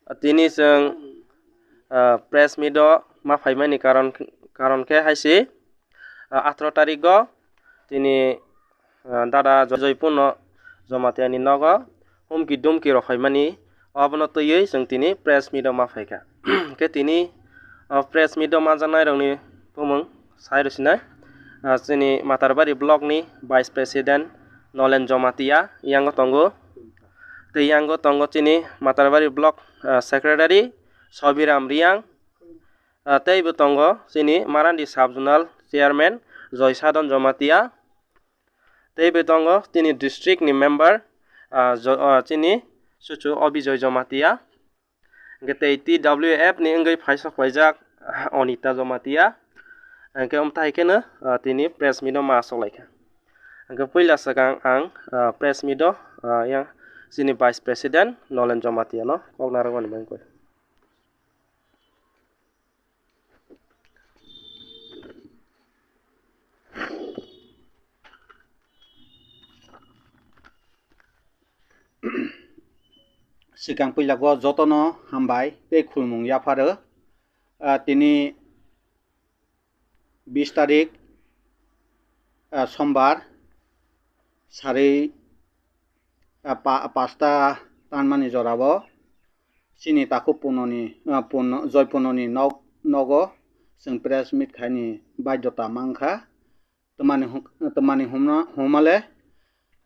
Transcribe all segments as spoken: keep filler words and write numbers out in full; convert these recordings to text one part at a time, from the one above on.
Tini chwng, ah, press meet o ma phaimani karon, karon khe hai se, ah, atharoh tarik o tini, ah, dada Joypur no Jamatia ni nogo humki dumki rok phaimani, abono twiwi chwng tini press meet o ma phaikha. Khe tini, ah, press meet o manjaknai rokni bumung sai rw sinai, ah, chini Matarbari block ni vice president Nolen Jamatia yango tongo. Tei yango tongo chini Matarbari block, ah, secretary Sobiram Riang. Ah, tei bo tongo chini Marandi sub zonal chairman Joy Sadon Jamatia. Tei bo tongo chini district ni member, ah, Jo-, ah, chini Suchu Obijoy Jamatia. Hingke tei T W F ni wngwi phaisok paijak Onita Jamatia. Hingke omtai khe no, ah, tini press meet o ma achuk laikha. Hingke puila swkang ang, ah, press meet o, ah, yang chini vice president Nolen Jamatia no kok narwkmani bagwi. Swkang puila o jotono hambai tei khulumung yapharo. Ah, tini bis tarik, ah, sombar, sari, ah, pa-, pasta tanmani jorao chini takhuk Punoni, ah, Puno-, Joy Punoni nok, nogo chwng press meet khaini baidhota mankha. Twmani hum-, twmani humna, humale,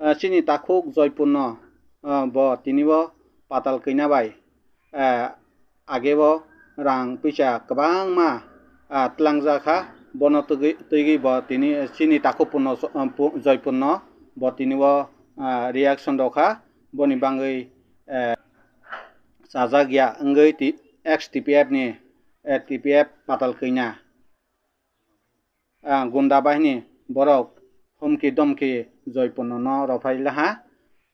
ah, chini takhuk Joypurno, ah, bo tinibo patal kwina bai, ah, agebo rang puisa kwbangma, ah, tlangjakha. Bono twgwi, twigwi bo tini, chini takhuk Purno, ah, pu-, Joypurno bo tinibo, ah, reaction rwkha. Boni bangwi, eh, chajak ya wngwi ti-, ex T P F ni, eh, T P F patal kwina. Ah, gunda bahini borok humki domki Joypurno no rophai laha.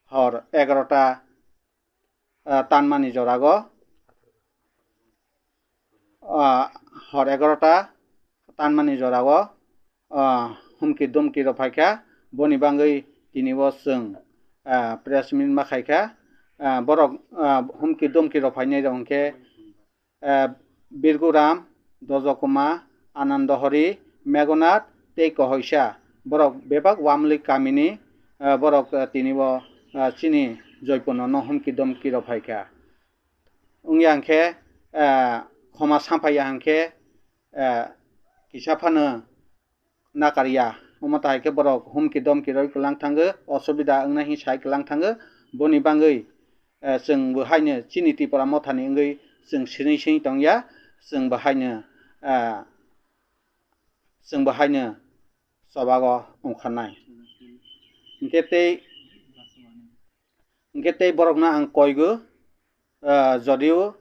Hor egarota, ah, tanmani jorago, ah, hor egarota tanmani jorago, ah, humki domki rok phaikha. Boni bangwi tini bo chwng, ah, press meet ma khaikha. Ah, borok, ah, humki domki rok phainai rok hwnkhe, eh, Birguram, Dojokuma, Anandohori, Megonath tei Kohoisa. Borok bebak Wamlik kamini, eh, borok, eh, tini bo, eh, chini Joypurno no humki domki rok phaikha. Wngya hwnkhe, eh, khoma sampaiya hwnkhe, eh, kisa phano nakarya. Omo tai khe borok humki domki roi kwlang thango, osubida wngnai hin sai kwlang thango. Boni bangwi, eh, chwng bo haino chini Tipra Mothani wngwi chwng sini sini tongya, chwng bo haino, eh, chwng bo haino chobago ongkharnai. Hwnkhe tei, hwnkhe tei borokno ang koigo, ah, jodio,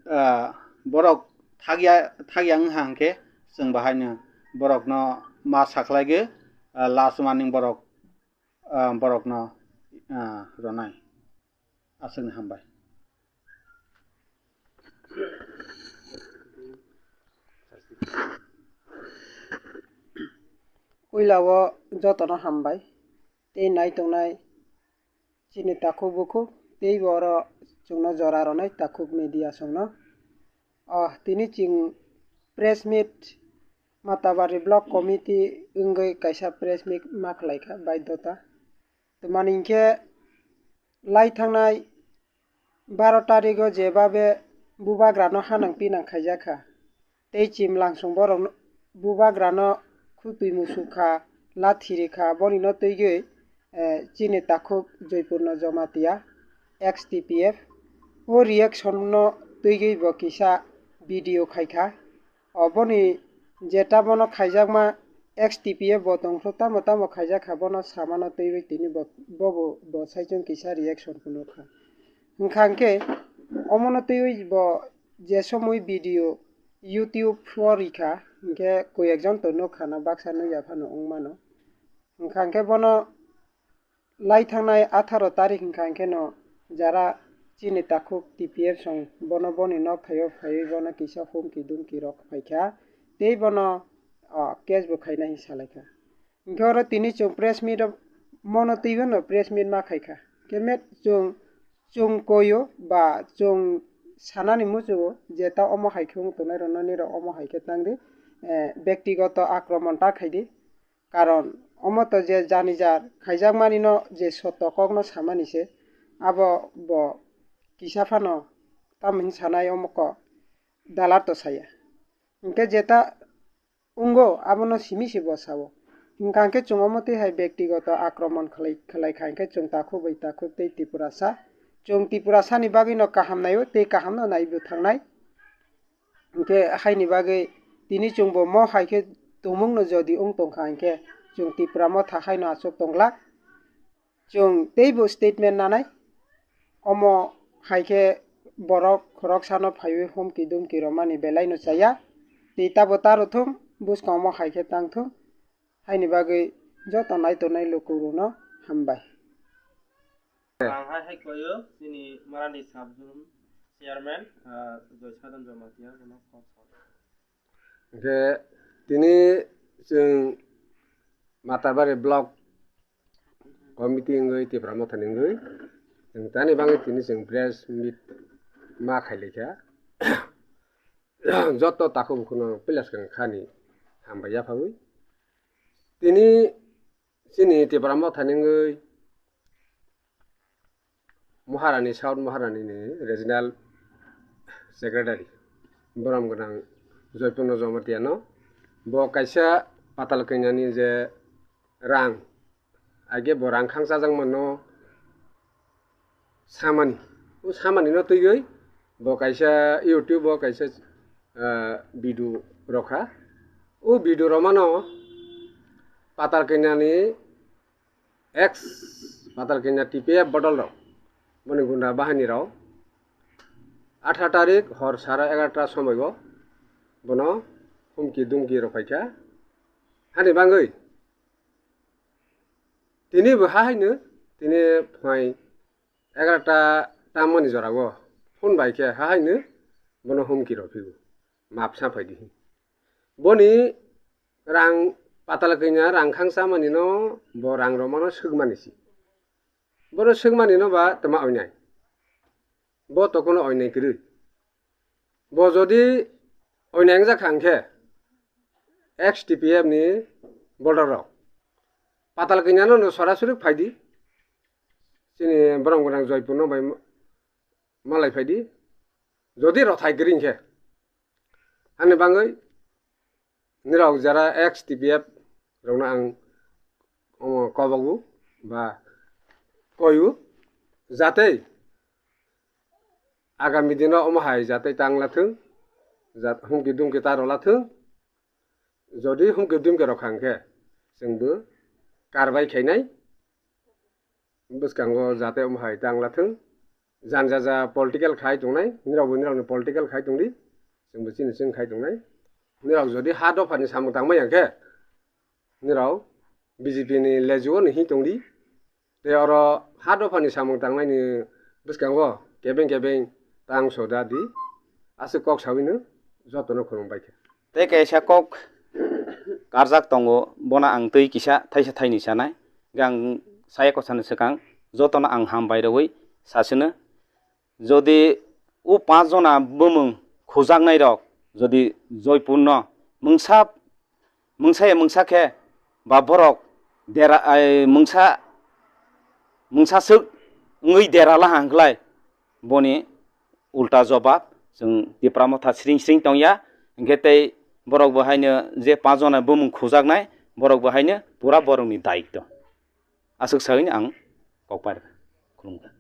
ah, borok thakya, thakya wngkha hwnkhe chwng bahaino borokno ma sakhlaigo, ah, last warning borok, ah, borokno, ah, rwnai. Aswkni hambai. Puila o jotono hambai tei nai tongnai chini takhuk bukhuk tei bo oro chwngno jora rwnai takhuk media songno. O tini chwng press meet Matabari Block Committee wngwi kaisa press meet ma khlaikha baidhota. Twmani hinkhe lai thangnai baro tarigo jebabe bubagrano hanang pinang khaijakha. Tei chimlangsong borok bubagrano khutwi musukha, lathi rikha, bonino twiwi, eh, chini takhuk Joypurno Jamatia, ex T P F, o reaction no twiwi bo kisa video khaikha. Oboni jeta bono khaijakma ex T P F bo tongkho, tamo tamo khaijakha, bono samano twiwi tini bo, bobo bo saichung kisa reaction phunukha. Hwnkha hwnkhe omono twiwi bo je somoi video YouTube o rikha, hinkhe koi ekjon to nukha na baksa nukya phano wngmano. Hwnkha hwnkhe bono lai thangnai atharo tarik hwnkha hwnkhe no jara chini takhuk T P F song bono boni nok thaio phaiwi bono kisa humki dumki rok phaikha tei bono, ah, case bo khaina hinwi salaikha. Hinkhe oro tini chwng press meet o mono twiwi no press meet ma khaikha. Khe met chwng, chwng koio ba chwng sanani muchungo je ta omo hai khe wng tongnai rwno nirok omo hai khe tang di, eh, bektigoto akromon ta khai di. Karon omo to je jani jar khaijakmani no je sotto kokno samani se, abo bo kisa phano tamo hin sanai omo ko dalar to saya. Hinkhe jeta wngo abono simi se bo sao. Hinkha hinkhe chwng omo twi hai bektigoto akromon khlai, khlai kha hinkhe chwng takhuk bai takhuk tei Tripurasa. Chwng Tripurasani bagwino kaham naio tei kahamno naibo thangnai. Hinkhe haini bagwi tini chwngbo mo hai khe tongmungno jodi wng tongkha hinkhe chwng Tipra Motha haino achuk tongla. Chwng teibo statement nanai. Omo hai khe borok khoroksano phaiwi humki dumki romani belaino chaya. Tei tabo taro thung, bwskango omo hai khe tang thung. Haini bagwi joto naitonai lukurokno hambai. Ang hai hai koyo chini Marandi Sub Zone Chairman, ah, Joy Sadhan Jamatia, bono kok sao. Hingke tini chwng Matabari Block Committee wngwi Tipra Mothani wngwi chwng tani bagwi tini chwng press meet ma khailaikha. Joto takhuk bukhukno puila swkang khani hambai yaphawi. Tini chini Tipra Mothani wngwi Maharani, South Maharani ni Regional Secretary, borom gwnang Joypurno Jamatia no. Bo kaisa Patal Kanya ni je rang, age bo rang khangchajak mano samani. O samani no twiwi bo kaisa YouTube o kaisa, ah, video rokha. O video romano Patal Kanya ni ex Patal Kanya T P F bodol rok, boni gunda bahini rok, atharo tarik hor sara egarota somoi o bono humki dumki rok phaikha. Hani bagwi tini bo ha haino, tini phai egarota tamoni jora o phone bai khe ha haino bono humki rok phio, map sa phai di. Boni rang Patal Kanya rang khangchamani no bo rang romano swkmani si. Bono swkmani no ba tama oinai. Bo tokono oinai kwrwi. Bo jodi oinai wngjak kha hwnkhe ex T P F ni border rok Patal Kanya no no sorasori phaidi. Chini borom gwnang Joypur no bai malai phaidi. Jodi rothai kwrwi hwnkhe. Ani bagwi nirok jara ex T P F rokno ang omo kobogo ba koiyo, jatei agami dino omo hai jatei tang lathwng, jat-, humki dumki ta rw lathwng, jodi humki dumki rw kha hwnkhe chwngbo karbai khainai. Bwskango jate omo hai tang lathwng. Jani jaja political khai tongnai, nirokbo nirokni political khai tongdi, chwngbo chini chwng khai tongnai. Nirok jodi ha dophani samung tangmaya khe, nirok B J P ni lejuo ni hing tongdi. Tei oro ha dophani samung tangnaini bwskango kebeng kebeng tang soda di. Aswk kok sawino jotono khulumbai kha. Tei kaisa kok karjak tongo, bono ang twi kisa thaisa thaini sanai. Hingke ang saya kosa ni swkang jotono ang hambai rwui sasino. Jodi o panch jona bumung khujaknai rok jodi Joypur no mungsa, mungsa ya mungsa khe ba borok dera, ai, mungsa, mungsa swk wngwi dera laha hwnkhlai, boni ulta jobab chwng Tipra Motha sring sring tongya, hinkhe tei borok bo haino je panch jona bumung khujaknai, borok bo haino pura borokni daityo. Aswk saui ang kokbar khulumkha.